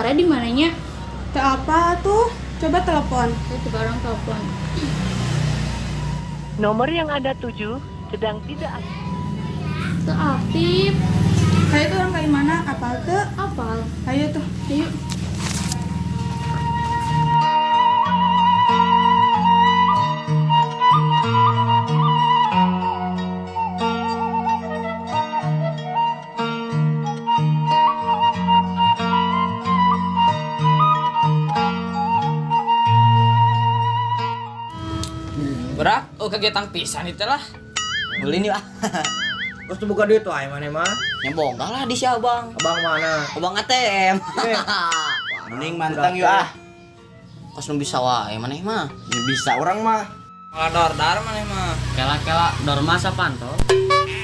Kara di mananya? Teu apa tuh? Coba telepon. Saya coba orang telepon. Nomor yang Anda tuju sedang tidak aktif. Teu aktif. Hayu tuh orang kayak mana? Apal teu? Apal. Hayu tuh. Ayo. Berak, oh kegiatan pisan itu lah. Beli nih ah. Terus tuh buka duit tuh ay mana mah? Nyebong lah di si abang. Abang mana? Abang ATM. Mending mantang yuk ah. Kos nu bisa wae maneh mah. Ya bisa orang mah. Malah dordar maneh mah. Kela-kela dor masa panto.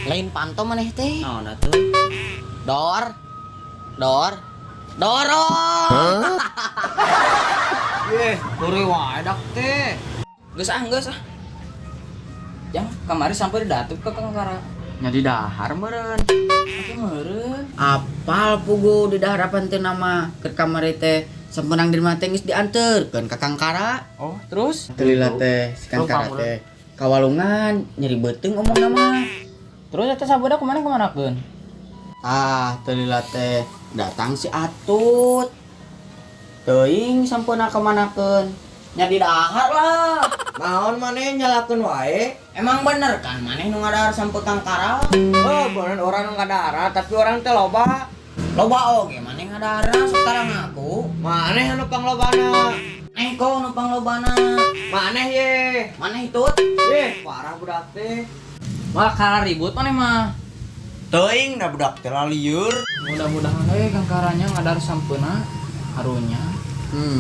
Lain panto maneh teh. Naon atuh? Dor. Dor. Dorong. Ye, Kuri wae dak teh. Geus ah, geus ah. Jang, kamari sampai didatup ke Kang Kara. Nya di dahar meureun. Oke meureun. Apal pugu di dahar apan teu nama keur kamari teh sampeunang di mah teh geus dianterkeun ka Kang Kara. Oh, terus? Teu lila teh si Kang Kara teh kawalungan nyeri beuteung omongna mah. Terus eta sabudak kemana kemanakeun? Ah, teu lila teh datang si Atut. Teuing sampeuna kamanakeun. Nya di dahar lah. Naon maneh nyalakeun wae? Emang bener kan maneh nu ngadahar sampe Kang Kara? Oh, bener orang nu ngadahar, tapi orang teh loba. Loba oge maneh ngadahar sekarang aku. Maneh anu panglobana. Eh kok nu panglobana? Maneh ye. Maneh itut? Ye, parah budak teh. Malah kara ribut maneh mah. Teuing da budak teh lalieur. Mudah-mudahan we Kang Karanya ngadahar sampeuna harunya.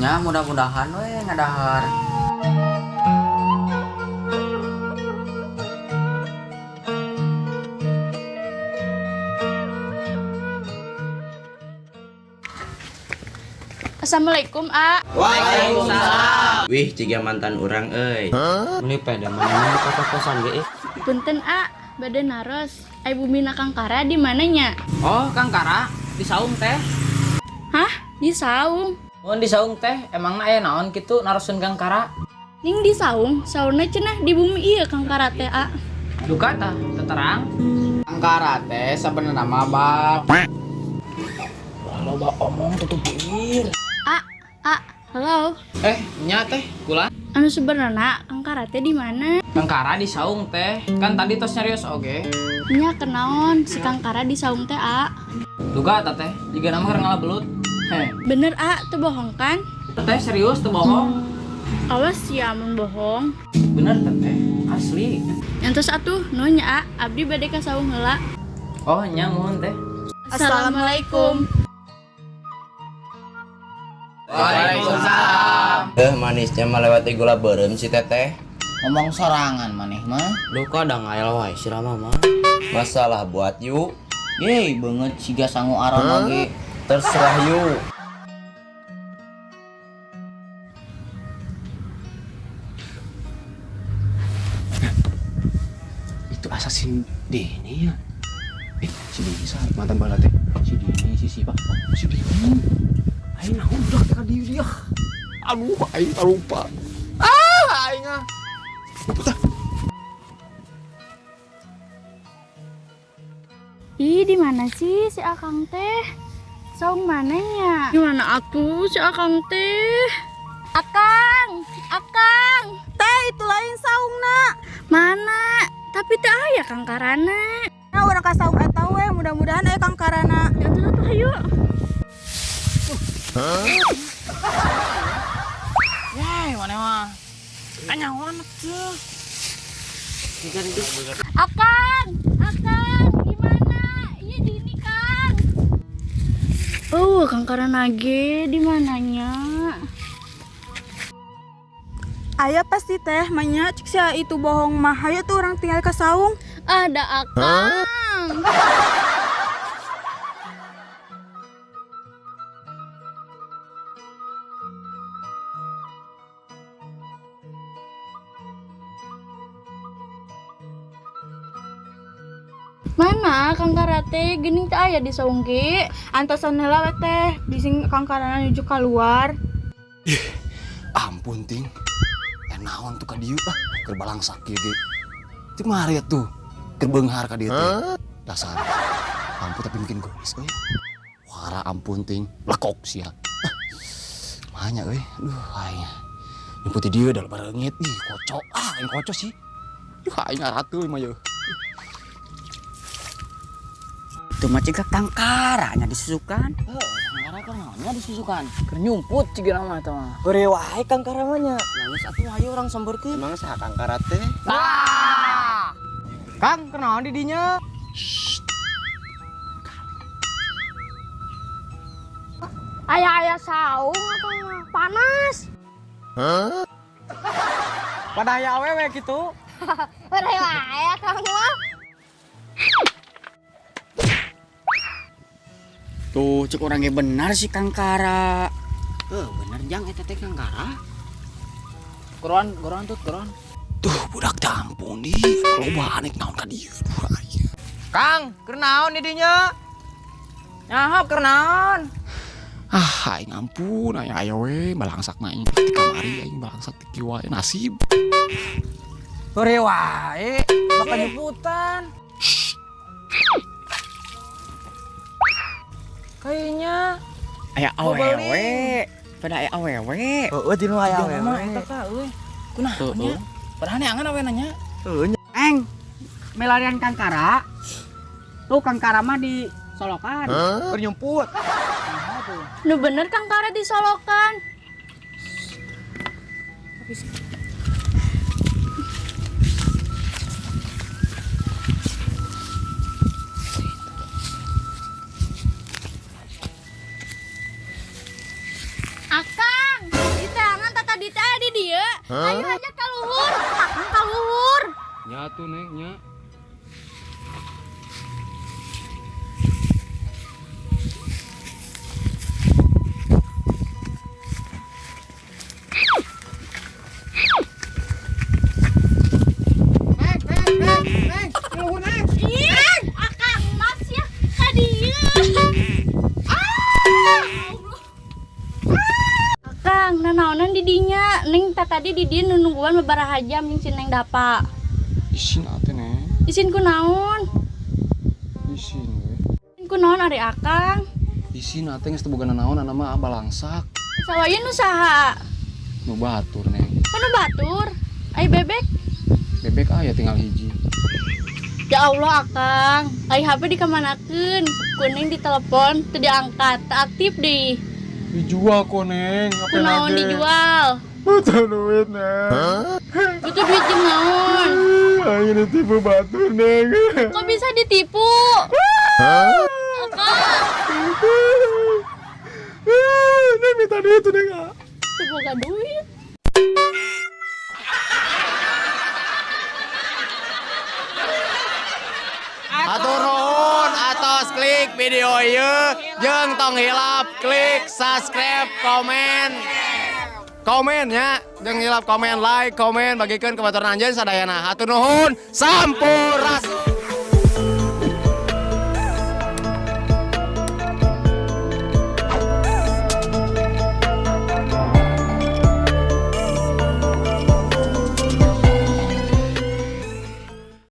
Ya mudah-mudahan we ngadahar. Assalamualaikum, A. Waalaikumsalam. Wih, jiga mantan urang euy. Meuni pede maneh di kosan ge. Punten, A. Bade naros. Ai bumina Kang Kara di mananya? Oh, Kang Kara di saung teh. Hah? Di saung. Mun di saung teh emangna aya naon kitu naroseun Kang Kara? Ning di saung, saurna cenah di bumi ieu Kang Kara teh, A. Duka tah, terang. Kang Kara teh sabenerna mah bal. Loba omong tutup bibir. A, A, halo. Eh, nya teh, kula. Anu sebenarnya Kang Kara teh di mana? Kang Kara di saung teh. Kan tadi tos nyarios oge. Nya kenaon si Kang Kara di saung teh, A. Duka tah teh, jiga nama keur ngalabelut. Heh. Bener, A, teu bohong kan? Teh serius teu bohong. Awas ya mun bohong. Bener teh teh, asli. Entos atuh nuhun nya, A. Abdi bade ka saung heula. Oh, nya muhun teh. Assalamualaikum. Waalaikumsalam. Manisnya melewati gula beureum si teteh. Ngomong sorangan maneh mah. Duka da ngael wae si Rama mah. Masalah buat yuk. Yeay, beungeut siga sangu aron oge. Terserah yuk. Itu assassin Dini ya. Si Dini sah mantan bala teh. Si Dini si siapa? Oh, si Dini. Aing naon budak teh ka dieu dia. Aduh, aing lupa. Ah, aing ah. Lupa tah. Ih, di mana sih si Akang teh? Saung mananya? Di mana atuh si Akang teh? Akang, Akang. Teh itu lain saungna. Mana? Tapi teh aya Kang Karana. Nah, urang ka saung eta we, mudah-mudahan aya Kang Karana. Ya atuh atuh hayu. Yeh, mana mah? Anyawan tuh. Akang, Akang, gimana? Iya di ini, Kang. Oh, Kang Karana ge di mananya? Aya pasti teh manya cik sia itu bohong mah. Hayu tuh orang tinggal ke saung. Ada Akang. Mana Kang Kara teh geuning teu aya di saung ge. Antosan heula we teh, bising Kang Karana nuju keluar. Ampun ting. Naon tuh ka dieu ah, keur balangsak ieu ge. Ti mari atuh. Keur beunghar ka dieu teh. Dasar. Ampun tapi mungkin geulis euy. Wara ampun ting, lekok sia. Ah, Mahanya euy. Aduh aing. Nyumput di dieu da bareungit. Ih, kocok. Ah, aing kocok sih. Duh aing aratuh mah yeuh. Itu mah cigah Kang Kara nya disusukan. Kang Kara keur naonnya disusukan? Keur nyumput cigana mah eta mah. Heureuy wae Kang Kara mah nya. Nangis atuh hayu urang sampeurkeun. Emang saha Kang Kara teh? Kang, kenaon di dinya? Aya-aya saung akang mah panas. Pada aya awewe gitu. Heureuy wae akang mah. Tuh cek urang ge benar si Kang Kara. Bener jang eta teh Kang Kara. Goroan, goroan tut, goroan. Tuh budak teh ampun di. Loba anek naon ka dieu. Duh aing. Kang, keur naon di dinya? Nyaho keur naon? Ah, aing ampun, aing aya we balangsak mah aing ti kamari aing balangsak ti kieu wae nasib. Heureuy wae, bakal nyumputan. Kayaknya Aya awewe. Pada aya awewe. heeh di nu aya Jangan mah eta ka euy. Kunaon nya? Padahal neangan awe nanya. Eng, melarian Kang Kara. Tuh Kang Kara mah di Solokan. Keur nyumput. Nu bener Kang Kara disolokan. Akang, di tangan tata di tadi dia. Ayo aja ka luhur, akang ka luhur. Nya tuh neng nya. Ih, akang mas ya ka dieu. Akang, nanaonan di dinya. Neng tadi di dieu nu nungguan babaraha jam jeung si Neng Dapa. Isin atuh neng. Isin ku naon? Isin we. Isin ku naon ari akang? Isin atuh geus teu boga nanaon mah balangsak. Sawayeun nu saha? Nu batur neng. Kan nu batur. Ai bebek? Bebek aya tinggal hiji. Ya Allah akang, ai HP dikamanakeun? Ku Neng ditelepon teu diangkat, teu aktif deui. Dijual kok neng. Ku naon dijual? Butuh duit neng. Butuh duit jeung naon? Aing ditipu batur neng. Kok bisa ditipu? Akang, Neng minta duit tuh neng. teu boga duit. Hatur nuhun atos klik video ieu jeung tong hilap klik subscribe komen komen nya jeung hilap komen like komen bagikeun ka baturan anjeun sadayana. Hatur nuhun sampurasun.